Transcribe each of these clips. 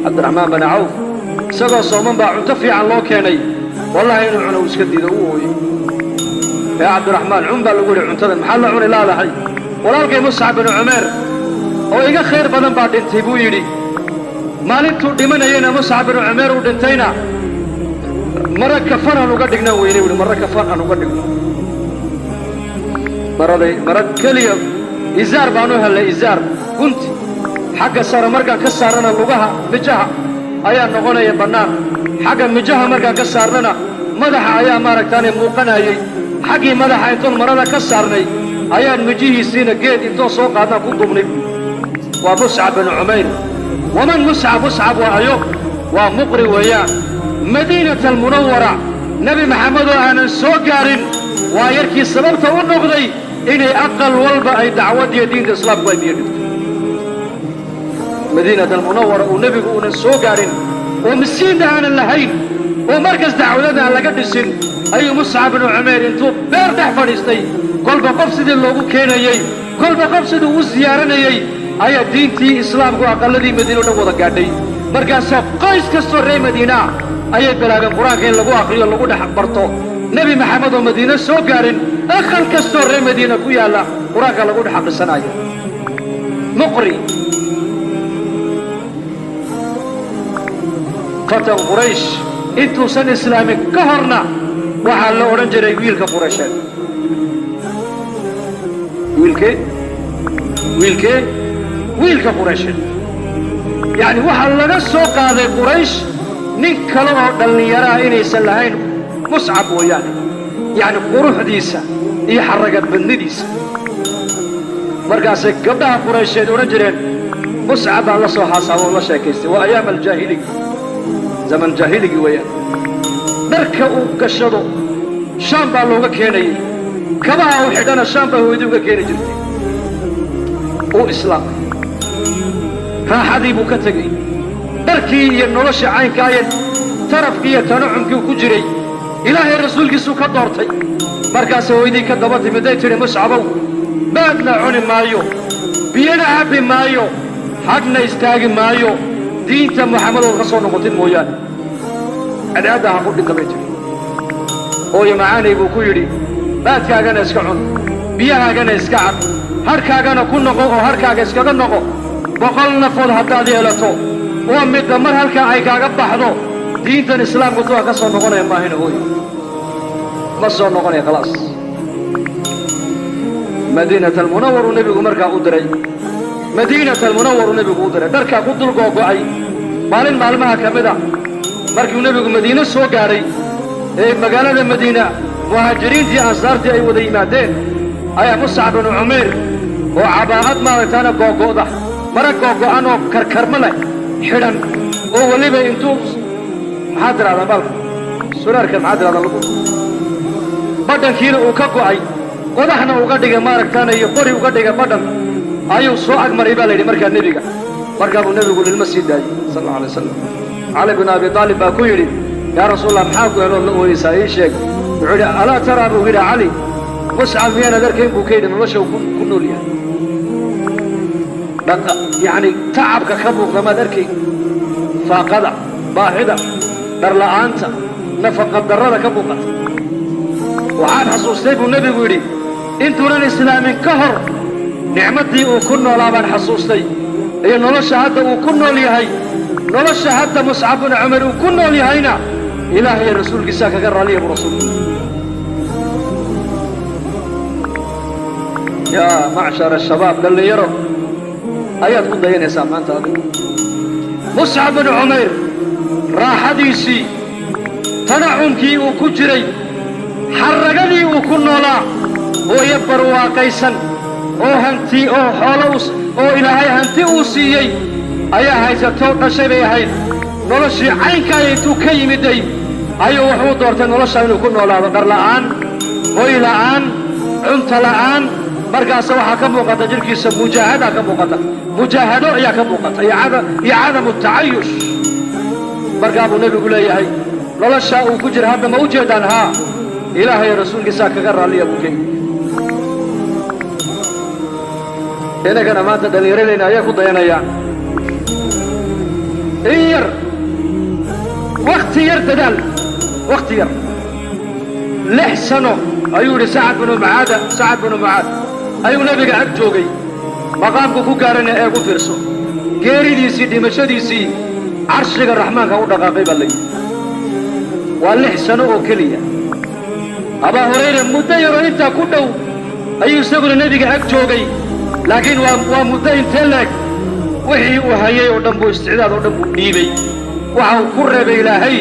Cabdiraxmaan bani Cawf isagoo sooman baa cunto fiican loo keenay. Wallahi inuu cuno uu iska diido, uu ooyey. Yaa Cabdiraxmaan, cun baa lagu yidhi cuntadan, maxaa la cuni laadahay? Walaalkay Muscab binu Cumeer oo iga khayr badan baa dhintay, buu yidhi. Maalintuu dhimanayena, Muscab binu Cumeer uu dhintayna, mara kafan aan uga dhignaan weynay, buuhi. Mara kafan aan uga dhigno, maraday mara keliya izaar baan u hellay, izaar gunti xagga sare markaan ka saarnana lugaha mijaha ayaa noqonaya bannaan, xagga mijaha markaan ka saarnana madaxa ayaa maaragtaane muuqanayey. Xaggii madaxa intoon marada ka saarnay ayaan mijihiisiina geed intoon soo qaadnaan ku duubnay, buui. Waa Muscab binu Cumayr. Waman Muscab? Muscab waa ayo? Waa muqri weeyaan, Madiinata Almunawara Nebi Maxamed oo aanan soo gaarin waa yarkii sababta u noqday inay aqal walba ay dacwadiyo diinta islaamku ay biyo dhigto. Madiinata Almunawara uu nebigu uunan soo gaarin oo masiinna aanan lahayn oo markas dacwadada aan laga dhisin ayuu Muscab binu Cumayr intuu beer dhex fadhiistay, kolba qof sidii loogu keenayey, kolba qof siduu u siyaaranayey, ayaa diintii islaamku aqalladii Madiina o dhan wada gaadhay. Markaasaa qoys kastoo reer Madiinaa ayay bilaabeen Qur-aanka in lagu akhriyo, lagu dhex barto. Nebi Maxamed oo Madiine soo gaarin, aqal kastoo reer Madiina ku yaalla Qur-aanka lagu dhex akhrisanaayo. Muqri fatan Quraysh intuusan islaamin ka horna waxaa la odhan jiray wiilka Quraysheed. Wiilkee? Wiilkee? Wiilka Quraysheed. Yacni waxaa laga soo qaaday Quraysh nin kale oo dhallinyaraha inaysan lahayn Muscab mooyaane, yacni quruxdiisa iyo xarraga badnidiisa. Markaasay gabdhaha Quraysheed odhan jireen, Muscab baan la soo haasaabo oo la sheekaystay. Waa ayaam aljaahiligi, zaman jaahiligi weeyaan. Dharka uu gashado Shaam baa looga keenayey, kabaha uu xidhana Shaam baa hooyadii uga keeni jirtay. Uu islaamay, raaxadii buu ka tegey, dharkii iyo nolosha caynkaa iyo tarafkii iyo tanacumkii ku jiray Ilaahay rasuulkiisuu ka doortay. Markaase hooyadii ka daba timiday, tidhi, Muscabow, baadna cuni maayo, biyana cabbi maayo, hadhna istaagi maayo, diinta Muxammedood ka soo noqotid mooyaane. Cadceadda ha ku dhinta, bay tidhi. Hooyo macaanay, buu ku yidhi, baadkaagana iska cun, biyahaagana iska cab, hadhkaagana ku noqo oo hadhkaaga iskaga noqo. 100 nafood haddaad yeelato oo midba mar halkaa ay kaaga baxdo, diintan islaamku tuwa ka soo noqonaya maahina, hooyo, ma soo noqonaya. Khalaas, Madiinata Almunawaru nebigu markaa u diray, Madiinata Almunawaru nebigu u diray, dharkaa ku dul googo'ay. Maalin maalmaha ka mid a markiu nebigu Madiine soo gaadhay ee magaalada Madiina muhaajiriintii ansaartii ay wada yimaadeen, ayaa Muscab binu Cumayr oo cabaa'ad maaragtaana googo'da, mara googo'an oo karkarma leh xidhan, oo weliba intuu, maxaad tidhahdaa baalka suraarka, maxaad tidhahdaa lagu, badhankiina uu ka go'ay, qodaxna uga dhigay maaragtaana iyo qori uga dhigay badhan, ayuu soo agmaray baa la yidhi markaa nebiga. Markaa buu nebigu lilma sii daayey, sal alla alay wasalam. Cali bin Abi Aalib baa ku yidhi, yaa Rasuulallah, maxaa ku helood la ooyeysaa? Ii sheeg. Wuxuu yidhi, alaa taraa, buu yidhi Cali, Muscab miyaanad arkayn, buu ka yidhi, nolosha uu ku nool yahay, dhaqa yacni tacabka ka muuqda maad arkayn, faaqada, baahida, dharla'aanta, nafaqa darrada ka muuqata? Waxaan xasuustay, buu nebigu yidhi, intuunan islaamin ka hor nicmaddii uu ku noolaa baan xasuustay iyo nolosha hadda uu ku nool yahay. Nolosha hadda Muscab binu Cumar uu ku nool yahayna Ilaahay rasuulkiisaa kaga raalliya, buu rasuulku. Yaa macshara shabaab, dhallinyaro ayaad ku dayanaysaa maanta adigu. Muscab binu Cumayr raaxadiisii, tanacumkii uu ku jiray, xarragadii uu ku noolaa, hooyo barwaaqaysan oo hanti oo xoolo oo Ilaahay hanti uu siiyey ayaa haysatoo dhashay bay ahayd. Noloshii caynkaaya intuu ka yimiday ayuu wuxuu doortay noloshaa inuu ku noolaado, dharla'aan, hoy la'aan, cunto la'aan. Markaase waxaa ka muuqata jidhkiisa mujaahadaa ka muuqata, mujaahado ayaa ka muuqata iyo cadamu tacayush. Markaa buu nebigu leeyahay, noloshaa uu ku jira hadda ma u jeedaan? Haa, Ilaahay rasuulkiisaa kaga raalliya, buu ka yidhi. Innagana maanta dhallinyaradeenna ayaa ku dayanayaan. In yar, wakhti yar dadaal, wakhti yar, 6 sano ayuu yidhi Sacad binu Mucaada. Sacad binu Mucaad ayuu nebiga ag joogay. Maqaamku ku gaarana ee ku fiirso, geeridiisii, dhimashadiisii, carshiga Raxmaanka u dhaqaaqay baa la yidhi. Waa 6 sano oo keliya. Abaa Hurayra muddo yaroo intaa ku dhow ayuu isaguna nebiga ag joogay, laakiin waa muddo intee leeg? Wixii uu hayay oo dhan buu, isticdaad oo dhan buu dhiibay. Waxa uu ku reebay Ilaahay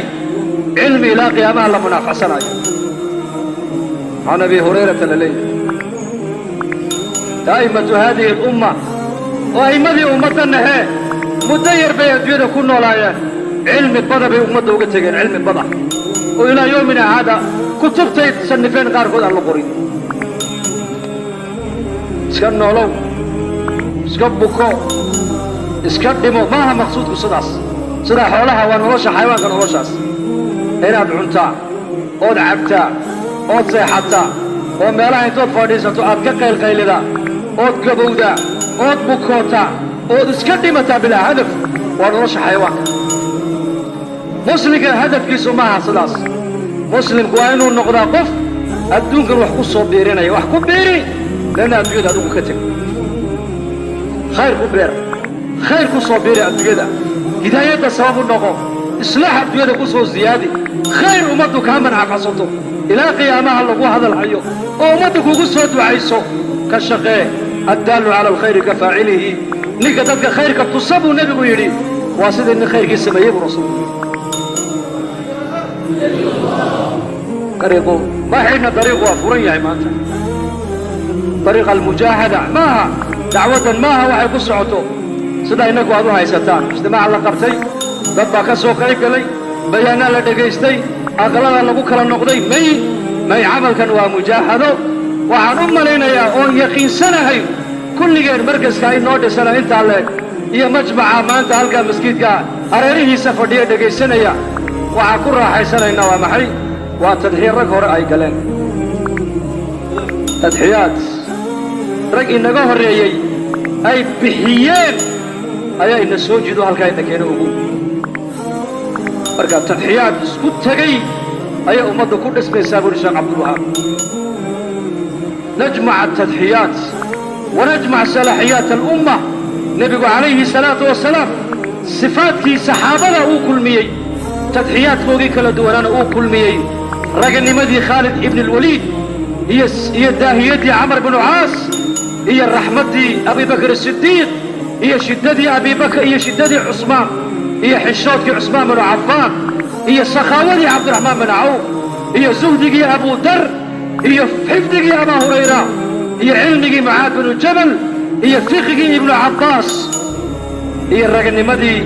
cilmi ilaa qiyaamaha la munaafacsanayo. Can Abi Hurayrata la leeyahay, a'immatu haadihi alumma oo a'immadii ummaddanna hee, muddo yar bay adduunyada ku noolaayeen, cilmi bada bay ummadda uga tegeen, cilmi bada oo ilaa yoomina haada kutubtay sannifeen qaarkood aan la qorin. Iska noolow, iska buko, iska dhimo, maaha maqsuudku sidaas. Sidaa xoolaha waa nolosha xayawaanka. Noloshaas inaad cuntaa ood cabtaa ood seexataa oo meelaha intood fadhiisato aad ka qaylqaylidaa ood gabowdaa ood bukootaa ood iska dhimataa bilaa hadaf, waa nolosha xayawaanka. Muslimka hadafkiisu maaha sidaas. Muslimku waa inuu noqdaa qof adduunkan wax ku soo biirinaya. Wax ku biiri leanna adduunyada adigu ka teg, khayr ku beer, khayr ku soo biiri adduunyada, hidaayadda sabab u noqo, islaax adduunyada ku soo siyaadi, khayr ummaddu kaa mancafasato ilaa qiyaamaha lagu hadalhayo oo ummaddu kugu soo ducayso ka shaqee. Addaallu cala alkhayri ka faacilihi. Ninka dadka khayrka tusa, buu nebigu yidhi, waa sidii nin khayrkii sameeyey, buu rasuulku yidhi. Dariiqu ma xidhna, dariiqu waa furan yahay maanta. Dariiqa almujaahada maaha, dacwaddan maaha waxay ku socoto sida innagu aad u haysataan. Ijtimaac la qabtay, dad baa ka soo qayb galay, bayaanaa la dhegaystay, aqalada lagu kala noqday. May, may, camalkan waa mujaahado. Waxaan u malaynayaa oon yaqiinsanahay kulligeen markaska inoo dhisana intaa leeg iyo majmaca maanta halkaa maskiidka hareerihiisa fadhiya dhegaysanaya, waxaan ku raaxaysanaynaa waa maxay? Waa tadxiya rag hore ay galeen, tadxiyaad rag inaga horreeyey ay bixiyeen ayaa ina soo jido halkaa ina keena ugu. Marka tadxiyaad isku tegey ayay ummadda ku dhismaysaa, buuri Sheekh Cabdulwahaab. Najmac atadxiyaat wanajmac salaaxiyaat alumma. Nebigu calayhi salaatu wasalaam sifaadkii saxaabada uu kulmiyey, tadxiyaadkoogii kala duwanaana uu kulmiyey, raganimadii Khaalid ibn alwaliid iyo daahiyaddii Camar binu Caas iyo raxmaddii Abibakr asidiiq iyo shiddadii Abibakr iyo shiddadii Cusmaan iyo xishoodkii Cusmaan binu Cafaan iyo sakhaawadii Cabdiraxmaan bin Cawf iyo zuhdigii Abu Dar iyo xifdigii Abaa Hurayra iyo cilmigii Mucaad binu Jabal iyo fiqigii Ibnu Cabbaas iyo raganimadii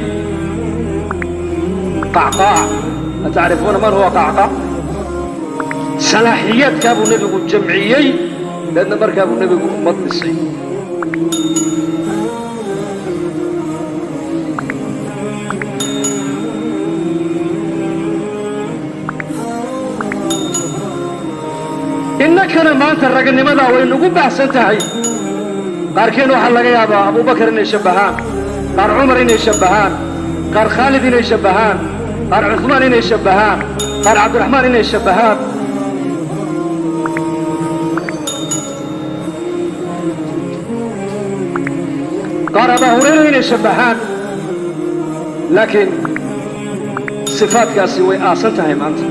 Qacqaac. Atacrifuuna man huwa Qacqaac? Salaaxiyaadkaa buu nebigu jamciyey, deedna markaa buu nebigu ummad dhisay. Innakana maanta raganimadaa way nagu baxsan tahay. Qaarkeen waxaa laga yaabaa Abubakar inay shabbahaan, qaar Cumar inay shabbahaan, qaar Khaalid inay shabbahaan, qaar Cuhmaan inay shabbahaan, qaar Cabdiraxmaan inay shabbahaan. Qaar Abaa Hurayra inay shabbahaan, laakiin sifaadkaasi way aasan tahay maanta.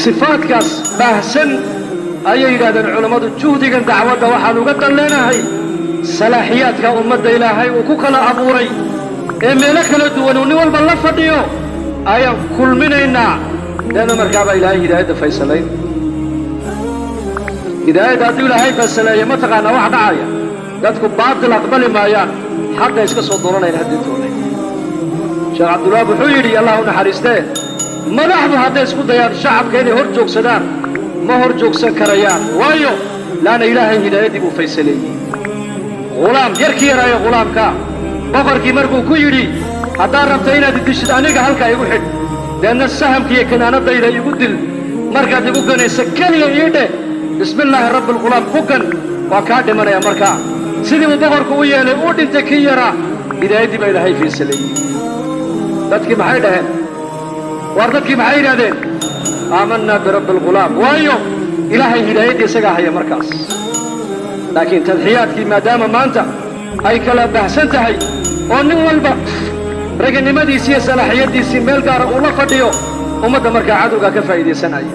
Sifaadkaas baahsan ayay yidhahdeen culammadu, juhdigan dacwadda waxaan uga dan leenahay salaaxiyaadka ummadda Ilaahay uu ku kala abuuray ee meelo kala duwan uu nin walba la fadhiyo ayaan kulminaynaa. Deedna markaabaa Ilaahay hidaayadda faysalayn. Hidaayadda hadduu Ilaahay faysaleeyo, ma taqaanaa wax dhacaya? Dadku baatil aqbali maayaan, xaqa iska soo doonanayn haddii toonay. Sheekh Cabdulwahaab wuxuu yidhi, Allah u naxariistee, madaxdu hadday isku dayaan shacabka inay hor joogsadaan Ma hor joogsan karayaan. Waayo, laanna Ilaahay hidaayaddii buu faysaleeyey. Ghulaam yarkii yaraayo, ghulaamkaa, boqorkii markuu ku yidhi: "Haddaad rabta inaad idishid, aniga halkaa igu xidh, deedna sahamkiiyo kinaanadayda igu dil. Markaad igu ganaysa keliya ii dheh 'Bismi illaahi rabbi alghulaam', ku gan, waa kaa dhimanaya." Markaa sidii uu boqorku u yeelay, uu dhintay kii yaraa. Hidaayaddii baa Ilaahay faysaleeyey. Dadkii maxay dhaheen? Waar, dadkii maxay yidhahdeen? "Aamanaa birabbi alghulaam." Waayo, Ilaahay hidaayaddii isagaa haya markaas. Laakiin tadxiyaadkii maadaama maanta ay kala bahsan tahay oo nin walba raganimadiisii iyo salaaxiyaddiisii meel gaara uu la fadhiyo, ummadda markaa cadowgaa ka faa'iidaysanaya,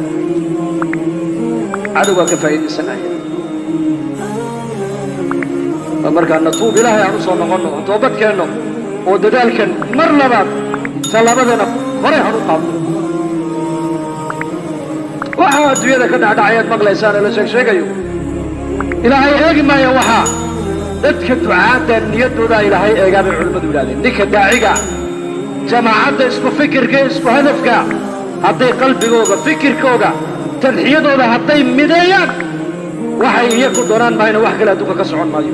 cadowgaa ka faa'iidaysanaya. Markaa natuub, Ilaahay aan u soo noqonno, aan toobad keenno oo dadaalkan mar labaad tallaabadana horay han u qaadno. Waxaa adduunyada ka dhacdhacayaad maqlaysaan ee la sheeg sheegayo, Ilaahay eegi maayo. Waxaa dadka ducaadda niyaddoodaa Ilaahay eegaa bay culimmadu yidhahdeen. Ninka daaciga, jamaacadda isku fikirka, isku hadafka, hadday qalbigooga, fikirkooga, tadxiyadooda hadday mideeyaan, waxay iyaku doonaan maayna, wax kale adduunka ka socon maayo.